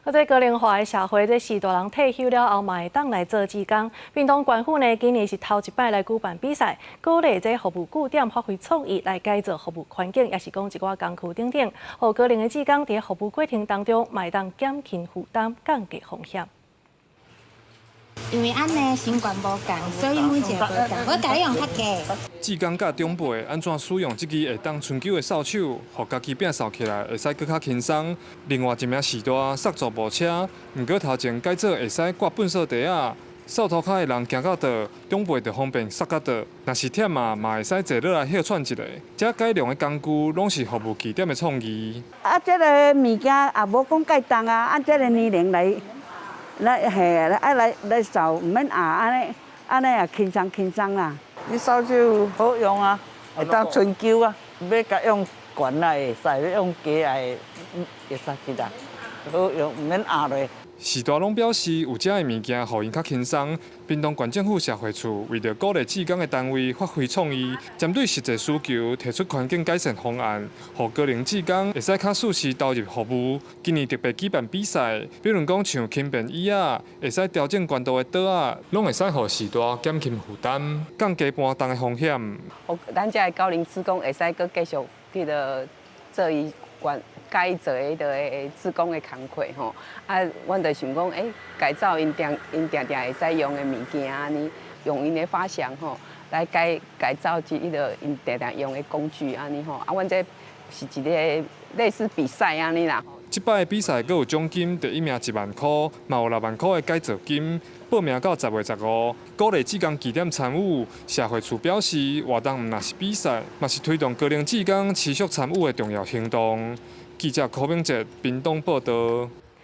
啊，這高齡化的社會，這序大人退休了後，嘛會當來做志工。屏東縣府呢，今年是頭一擺來舉辦比賽，鼓勵這服務據點發揮創意來改造服務環境，抑是講一寡工具等等，予高齡的志工佇服務過程當中，嘛會當減輕負擔，降低風險。因為按呢身懸無仝，所以每一个無仝。我共你用較低。志工教長輩按怎使用這支會當春秋的掃帚，予家己摒掃起來會使閣較輕鬆。另外一名序大捒助步車，毋過頭前改做會使掛糞掃袋仔，掃塗跤的人行到佗，長輩就方便捒到佗。若是忝啊，嘛會使坐落來歇喘一下。這改良的工具，攏是服務據點的創意。啊，這个物件也無講蓋重啊，按這个年齡來。來嘿，愛來來掃，毋免壓按呢，按呢也輕鬆輕鬆啦。你掃帚好用啊，會當春秋啊，欲共用懸也會使，欲用低也會會使起來，好用，毋免壓落。序大攏表示，有這的物件，予𪜶較輕鬆。屏東縣政府社會處為著鼓勵志工的單位發揮創意，針對實際需求提出環境改善方案，予高齡志工會使較舒適投入服務。今年特別舉辦比賽，比如講像輕便椅仔，會使調整懸度的桌仔，攏會使予序大減輕負擔，降低搬重的風險。咱遮的高齡志工會使閣繼續彼个做伊管該做的彼个志工的工課吼，啊，阮就想講，改造𪜶定𪜶定定會使用的物件按呢，用𪜶的發想吼，來改改造這彼个𪜶定定用的工具按呢吼，啊，阮這是一个類似比賽按呢啦。這擺的比賽閣有獎金，第一名1萬箍，嘛有6萬箍的改造金。報名到10月15，鼓勵志工據點參與。社會處表示，活動毋但是比賽，嘛是推動高齡志工持續參與的重要行動。記者柯明哲屏東報導。